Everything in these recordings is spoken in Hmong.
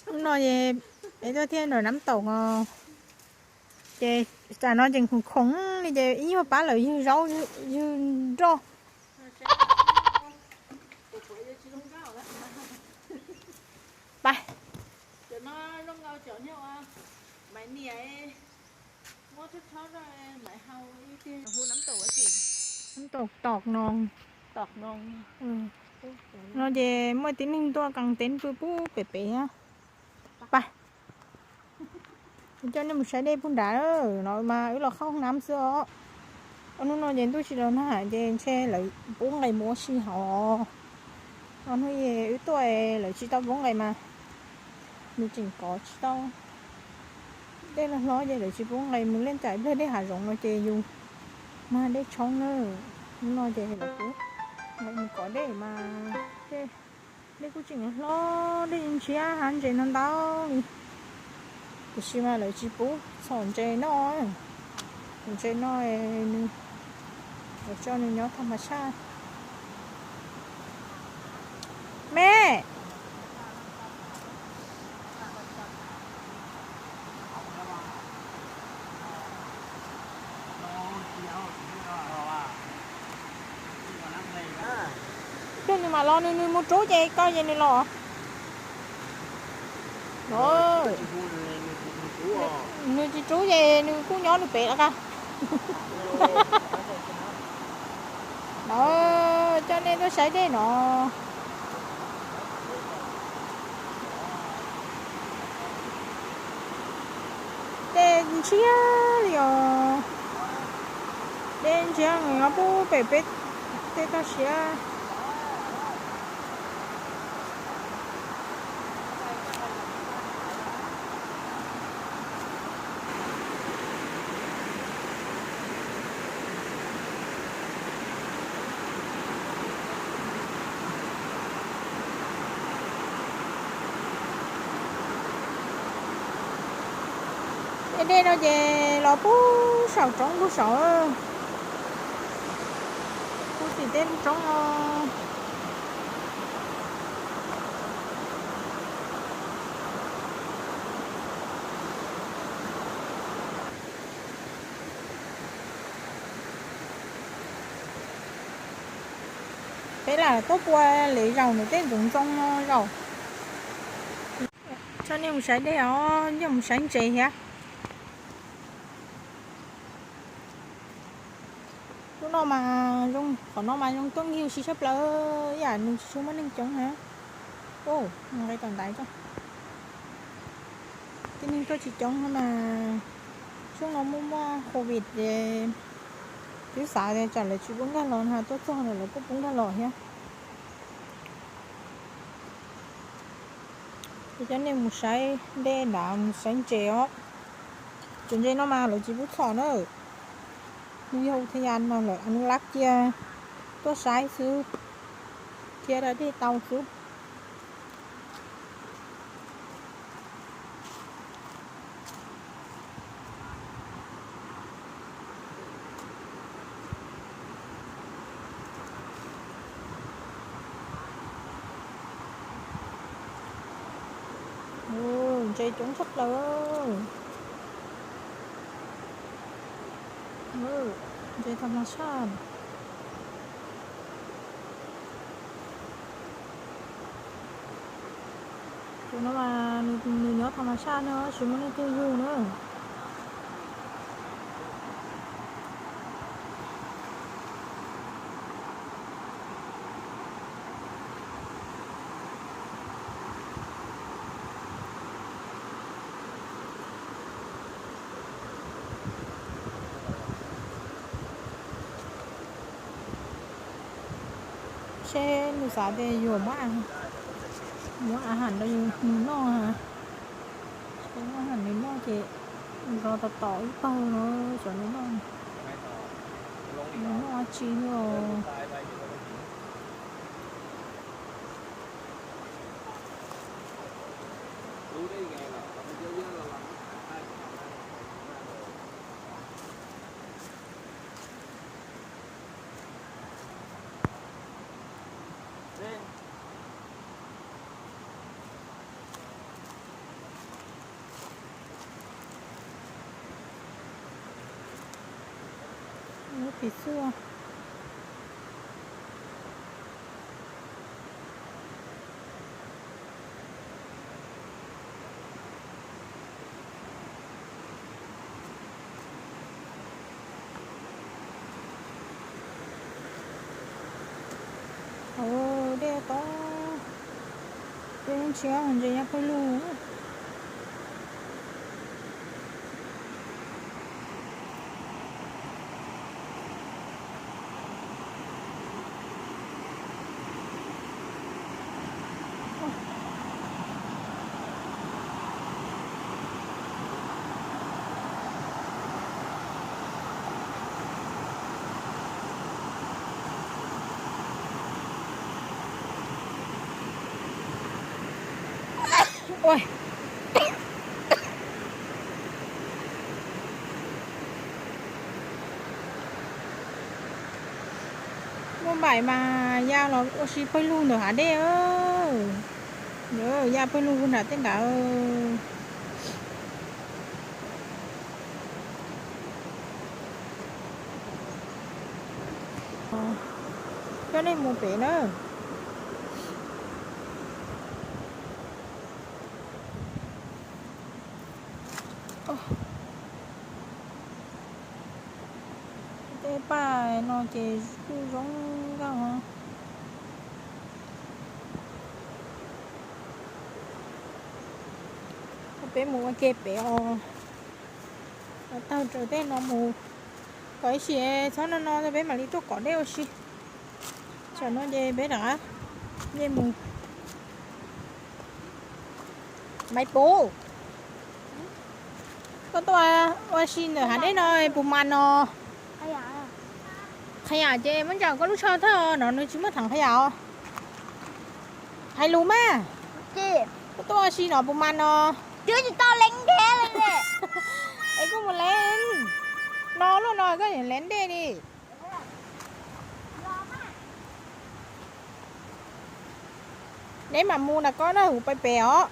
Hnub no es peb tuaj thiab nram Nab Taum no, ces tam no ces khoom khoom li ces ib nyuag pab lawv ywg zaub ywg nroj. Pab. Nab Taum Tom Noos. No ces muaj tib neeg tuaj kees teb pw pub pem pem thiab. Pab. Coj nej mus saib dej pub nrad no mas wb los qhab hoob nab xwb os. Hnub no ces ntuj tsis los nag ces ntshe lawv pub nqes mus ua si hauv. Hnub wb tuaj lawv tsis tau pub nqes mas nws tseem kov tsis tau. Dej los hlob ces lawv tsis pub nqes mus, leej twg ib pliag dej hav zoov no ces yus mag dej tshoob na. Hnub no ces lawv pub nqes mus kov dej mas dej kuj tseem hlob, dej ntshiab hab ntses no ntau li. Tiam sis mas lawv tsis pub txhom ntses noj. Ntses noj nws, lawv tso nws nyob thas mas tshaj. Me, coj nws mam los, nws nws mus rub ces koj ces nws los. Nws tsis rub ces nws kuj nyob nws pem lawm. Coj nej tuaj saib dej no. Dej ntshiab li os. Dej ntshiab nyob pub pem peb tej toj siab. Tej dej no ces los pub saum roob pub saud, pub tim tej roob no. Peb lam tuaj pua li zaum nws tej ntxoov ntxoo no zaum. Coj nej mus saib dej os, coj mus saib ntses thiab. Lub no mas zoo, qhov no mas zoo tuaj nkig si tshaj plaws, ib yam nws tsis tshua muaj neeg coob na. Nqe tom ntaiv tso. Tib neeg tuaj tsis coob no mas, xyoo no muaj muaj covid ces twb xav tias tsam lawv tsis pub nkag los no, tuaj txog lawv kuj pub nkag los thiab. Ces coj nej mus saib dej nrad, mus saib ntses os. Cov ntses no mas lawv tsis pub txhom na, nws yog ua thaj yas mas lawv anu lab cia tuaj saib xwb, cia da dej tau xwb. Ntses coob tshaj plaws. Ntses tham mas tshaj. Tus no mas nws nyob tham mas tshaj no, tsis muaj neeg twg yug na. Seb nws xav tias yuav muab, muab a ham rau nws noj, muab a ham nws noj ces zov tom tom ib pawg no, cov nws noj, nws noj dab tsi os. Tis xuaj. Ua dej tod, peb ntsia ntses ya pawg lug. Muaj npaim mas ya los ua si pawg lug ntawm hav dej. Ya pawg lug nram tej nrad. Coj nej mus pem na. Tej paj no ces kuj zoo nkauj. Peb mus ua ke pem os. Tawg raws tej no mus. Kom ib sim txhob no no peb mam li tuaj kom dej ua si. Tsam no ces peb rov qab mus. Maiv Puv, koj tuaj ua si ntawm hav dej no puas mas no? Qhov yam ces muab ntsaum koj lub tsho thawj no nws tsis muaj thav qhov yam os. Hais lus mas, koj tuaj ua si no puas mas no? Twb tsis tau lees dej li. Es koj mus lees no luaj no koj lees dej li. Neb mam mus nram ko na, kuv pais pem os.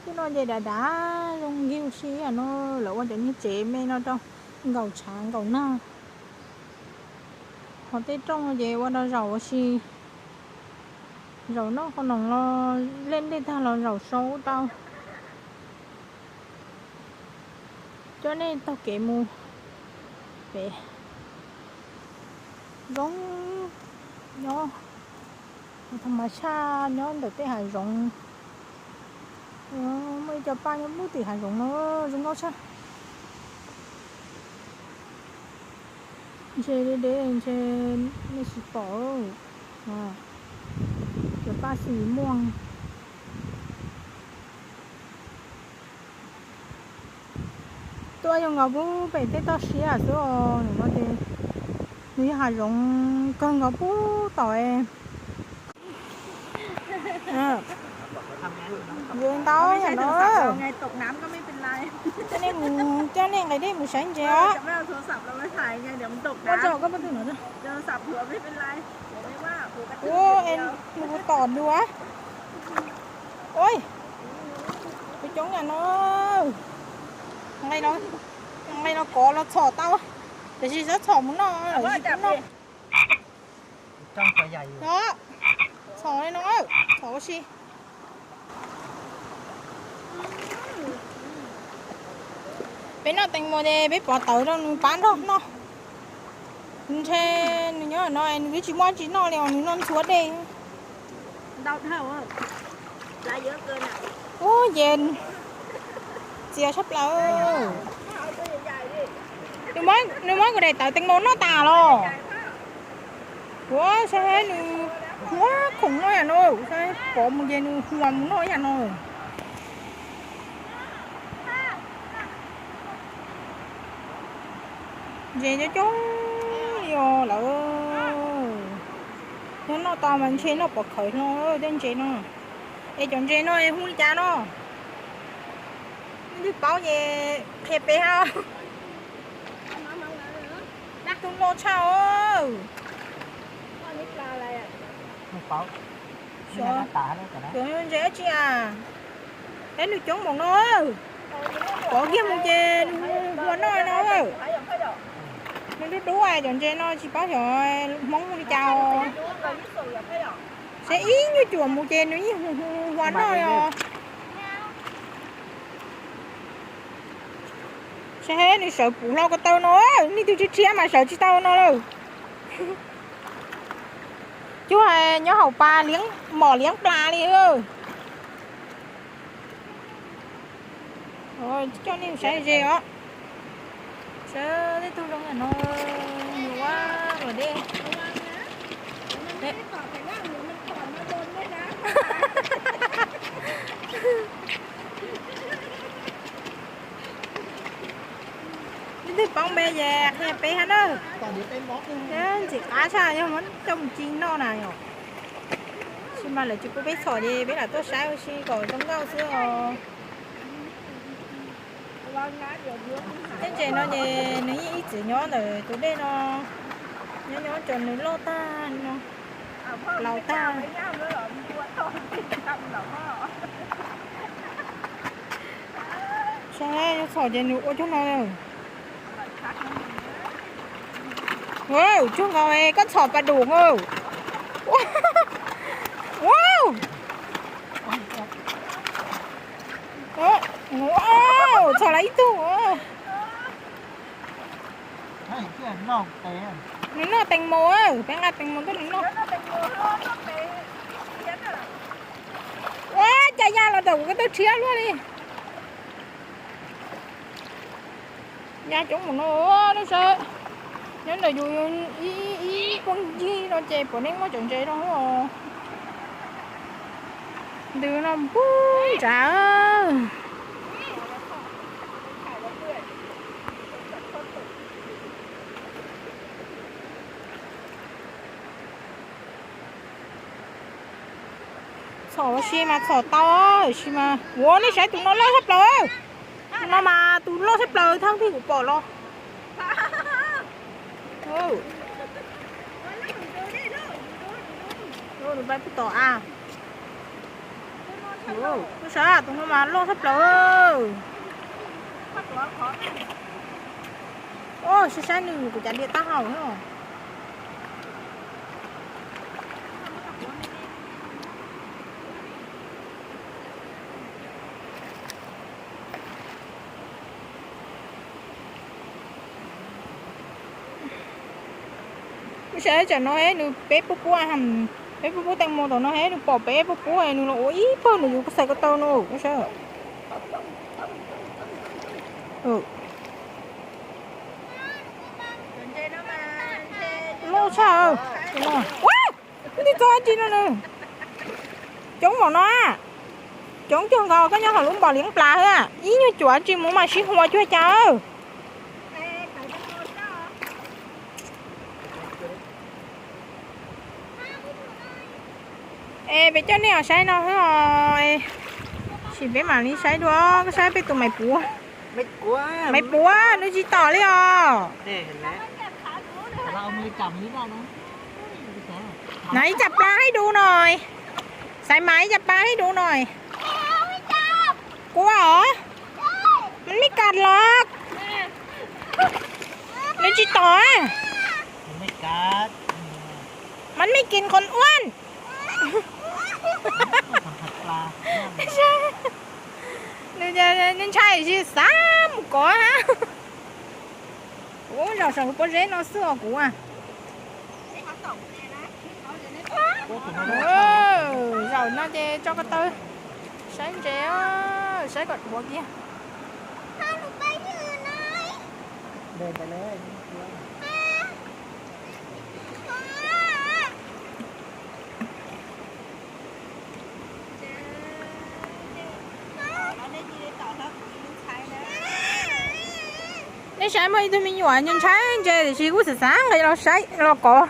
Twb no ces dav dav zoo nkig ua si no, lawv ua cov niag tsev me no rau nkaum tshav nkaum nag. Ho tej rooj no ces ua rau zaum ua si, zaum noj qhov noom los, leej dej tag los zaum sau tau. Coj nej taug kev mus pem. Zoo nyob, tha mas tshaj nyob ntawm tej hav zoov. Muaj ib co paj nyob pub tim hav zoov no, zoo nkauj tshaj. Ntshe deb deb ntshe nej tsis pom. Cov paj xwb muaj. Tuaj yog nkaus pub pem tej toj siab xwb os, no ces nws yog hav zoov kawg nkaus pub tom. Ntau yam no. Nej mus coj nej nqe dej mus saib ntses os. Ua tso koj pab twg no. Ua, nws kuv tom ntua. Ua, kuv coob yam no. Nqe no kov los txhom tau, tiam sis txhob txhom mus noj, tsis pub noj. Txhom li no, txhom ua si. Peb noj tees mas ces peb pov tawv rau nws pab nrog noj. Ntshe nws nyob no nws twb tsis muaj tsis noj li os, nws noj ntxhua dej. Ub, ces txias tshaj plaws. Nws muab kuv daim tawv tees mas noj tas los. Ua saib nws huab khoom noj yam no, saib pov mus ces nws huab mus noj yam no. Ntses coob coob li os lawm. Yog noj tas mas ntshe noj pov khawv hlo tej ntses no. Es cov ntses no es hu li cas no? Leej twg paub ces qhia peb hab. Tus loj tshaj. Xyov ntses dab tsi a. Peb nws coob npaum no. Pov kiag mus ces nws hu hua noj no. Nws dub dub cov ntses no tsis paub xyov Hmoob hu li cas os. Saib ib nyuag cuam mus ces nws yeej hu hu hua noj os. Saib nws sawv puv hlo ko taw no, leej twg rhiab rhiab mas sawv tsis tau no lawm. Cuag nyob hauv pas liab mom liab plas li. Coj nej saib ze os. Saib tej tug zoo no, nws ua luam dej. Leej twg paub npe ces qhia peb hab na. Ntxim qab tshaj yog muab coj mus ci noj na yom. Tab sis mas lawv tsis pub peb txhom ces peb lam tuaj saib ua si kom zoo nkauj xwb os. Tej ntses no ces nws yeej ib txwm nyob ntawm tus dej no, nyob nyob ces nws loj tag no, laus tag. Saib, yuav txhom ces nws ua cuag no. Cuag nkaus koj txhom pas dum. Txhom lawm ib tug. Nws noj tees maus, peb nqa tees maus tuaj nws noj. Ua cas ya los ntawm kuv ko taw rhiab luaj li. Ya coob mus no, nej saib. Nyob ntawm yus ib phooj ywg no ces puav leej muaj cov ntses no os. Ntws no npuag ntsawv. Txhom ua si mas txhom tau, tab sis mas ua nej saib tus no loj tshaj plaws. Tus no mas tus loj tshaj plaws thaum twg kuv pom los. Nws pais puag tom a. Saib tus no mas loj tshaj plaws. Saib saib nws kuv cav diam taub hau no. Saib tsam no nws peb pub pub, peb pub pub tees maus tom no, nws pom peb pub pub nws los ua ib pawg nws yus xais ko taw no. Saib. Loj tshaj. Ua, twb txog tsi no nws. Coob npaum no. Coob cuag nkaus koj nyob hauv lub npom liab plas xwb. Ib nyuag cuam tsis mus mas sib hua cuag cas. Es peb coj nej os saib no xwb os. Sim peb mam li saib dua, koj saib peb tus maiv puav. Maiv puav nws tsis tom li os. Na ib cam plas haib dub no. Xaiv mas ib cam plas haib dub no. Kua os. Mas nej kas los. Nws tsis tom. Mas nej kis qhov uab. Nws ntshai tsis xav mus kov hab. Kuv zaum saum pob zeb no xwb os kuv. Zaum no ces tso ko taw saib ntses, saib kom dhuav kiag. Nej saib muaj ib tug me nyuam nws ntshai ntses tiam sis kuj xav xav nqa los saib los kov.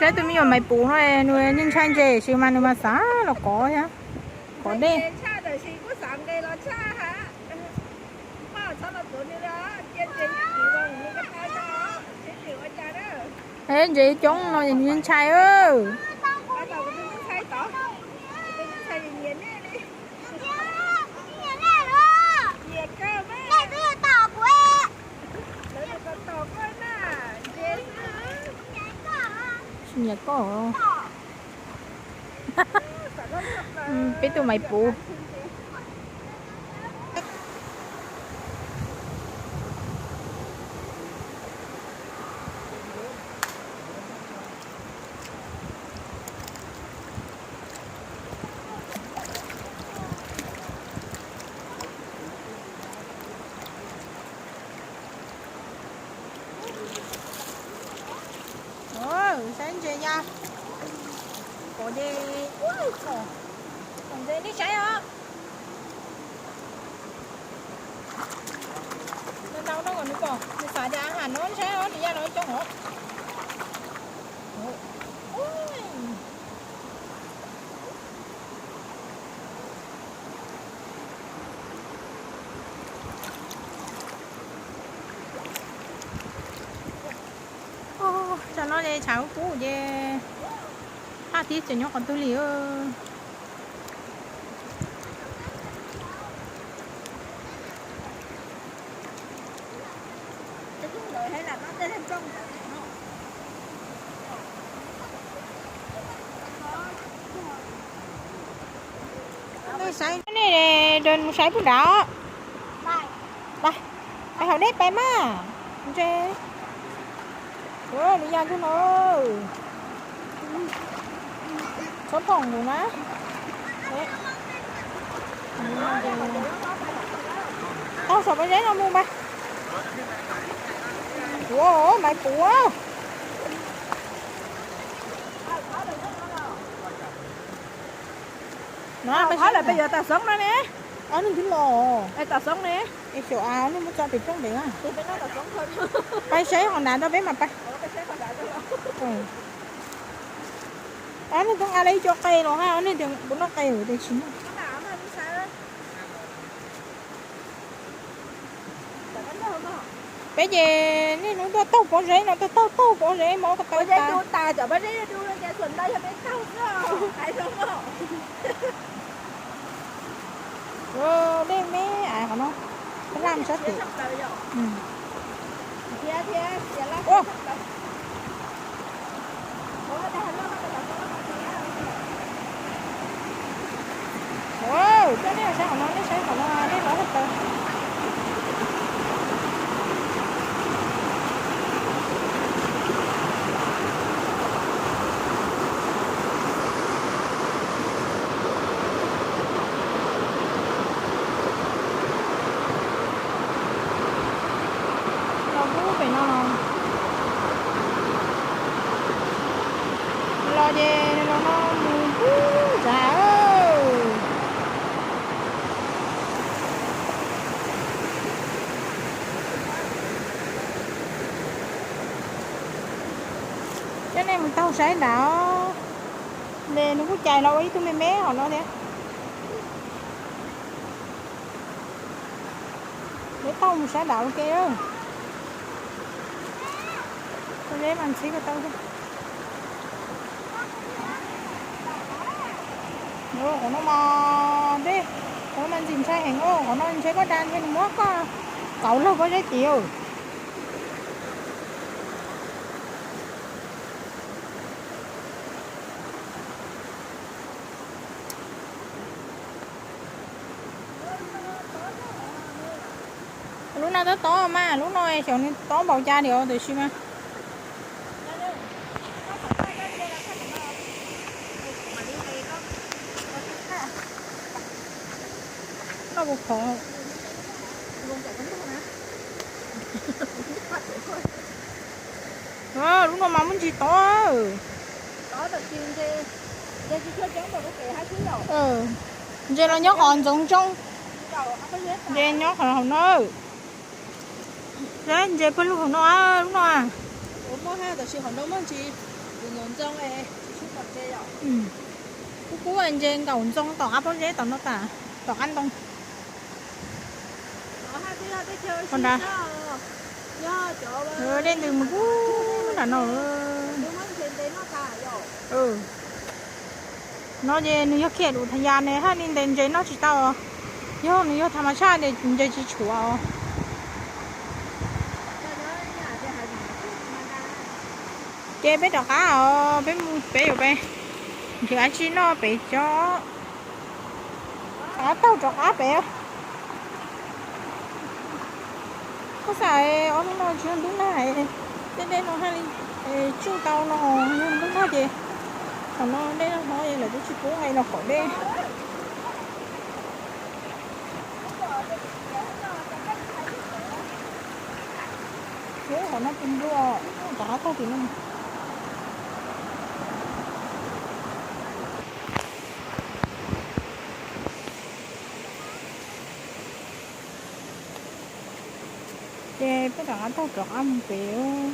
Saib tus me nyuam maiv puv no, nws ntshai ntses tiam sis mas nws mas xav los kov thiab. Dej. Ntses coob no ntshai. Nyiam koj. Peb tus maiv puv. Saib ntses ya. Pom ces, pom ntses nej saib os. Ntau ntau no kom nws pom, nws xav tias a has no saib os, nws ya no coob os. Tam no ces tshav kub kub ces haj tib tseem nyob qhov twg li. Saib nej, mus saib puag nrad. Pais haus dej pais mas. Ntses. Ua li yog ntug no. Txhob phoom kuv na. Taug saum pob zeb no mus mas. Ua maiv puv. No peb yuav tom xoob no ne. Ob niag twb los. Tom xoob ne. Es xyov a, ob niag muab tso pem rooj pem na. Pais saib qhov nrad rau peb mam pais. Ob niag twb nqa lawv ib co qe los hab, ob niag tias puas noj qe tias tsis noj. Peb ces niaj hnub tuaj taug pob zeb no, taug taug taug pob zeb mov ko taw tas. Dej me me qhov no, peb laj sab tim. Coj nej saib qhov no, nej saib qhov no dej loj tag. Los pub pem no los. Los ces los no mus pub ntag. Coj nej mus taug saib nrad. Nws kuj cais los ua ib tug me me hauv no thiab. Peb taug mus sab nrad ua ke. Pob zeb mas ntxhib ko taw thiab. Qhov no mas dej, qhov no mas ntxim ntshai heev os, qhov no ntshe koj da ntshe nws muab koj kauv lawg pob zeb tid. Lub no tob tob mas, lub no xyov nws tob npaum cas li tiam sis mas. Lub no mas muaj ntsis tob. Ntses los nyob qhov ntxoov ntsoog. Ntses nyob qhov hauv no. Ntses pawg lug hauv no, lub no. Kub kub ntses nkaum ntxoo tom qab pob zeb tom no tas, tom qab ntoo. Dej ntws mus kub nram no. No ces nws yog khiav lus thas yas ne, haj li ntes ntses noj tsis tau. Yog nws yog thas mas tshaj ces ntses tsis tshuav os. Ces peb rov qab os, peb mus peb yuav peb nrhiav dab tsi noj pem cov. Rov qab taug rov qab pem. Koj xav ob hnub no tsis yog ntuj nag, tej dej no haj li tsuj tau no, yog ntuj nag ces thaum no dej no hlob lawv twb tsis pub nqe los kom dej. Qhov no tus nplua, rov qab taug tim no. Ces peb rov qab taug rov qab mus pem.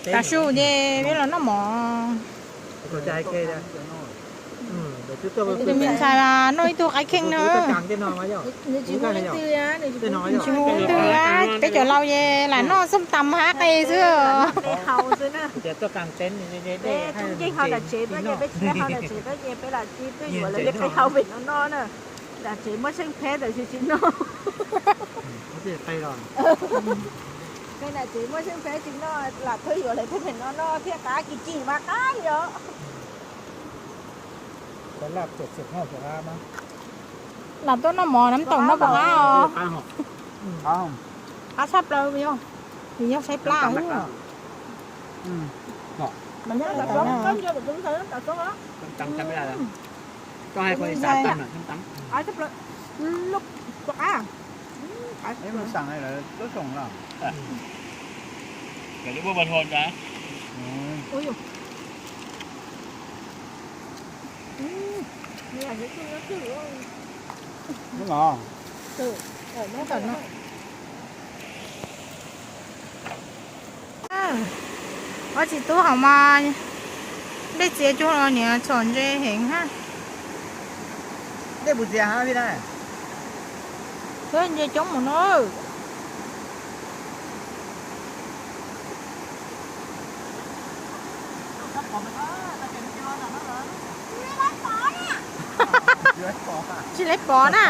Tav su ces peb los noj mov. Tus me ntxhais mas noj ib tug qaib kheej no. Tsis hu leej twg, peb cov laus ces lam noj xom tas hab qe xwb. Nram tsev muaj xeeb pheb tab sis tsis noj. Nram tsev muaj xeeb pheb tsis noj, lam thwb yuav lawv tej pem no noj thiab, qab kim kim mas qab li os. Lam tuaj noj mov nab toom noj puas qab os? Qab tshaj plaws yog, vim yog saib plab. Ob txiv tub hauv mas dej txias cuag los niam txhom ntse heev hab. Dej puas txias hab? Ntse coob mus no. Tsis lawv pom na.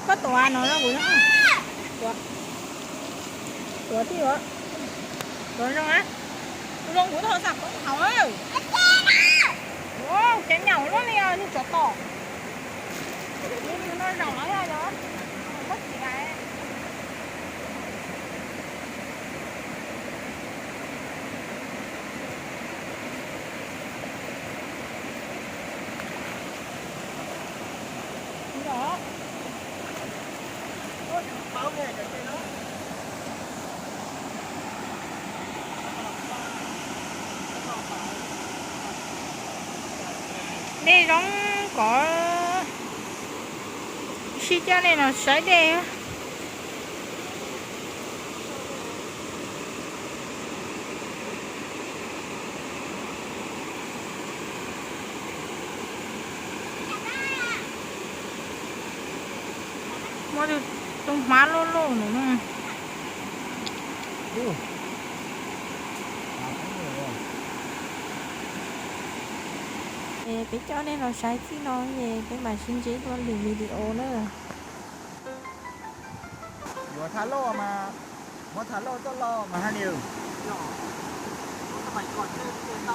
Koj tuav no rau kuv, tuav, tuav tij, tuav zoo na. Zoo kuv tau xam poob hauv. Ces nyaum luaj li os, niag tsov tom. No zaum no yog, muab txiv lais. Dej zoo kov, sib coj nej los saib dej. Muaj tus hmab loj loj no. Es peb coj nej los saib txij no es peb mam sib ntsib dua lwm video na. Yuav thav loj mas, muab thav loj tuaj los mas haj ni.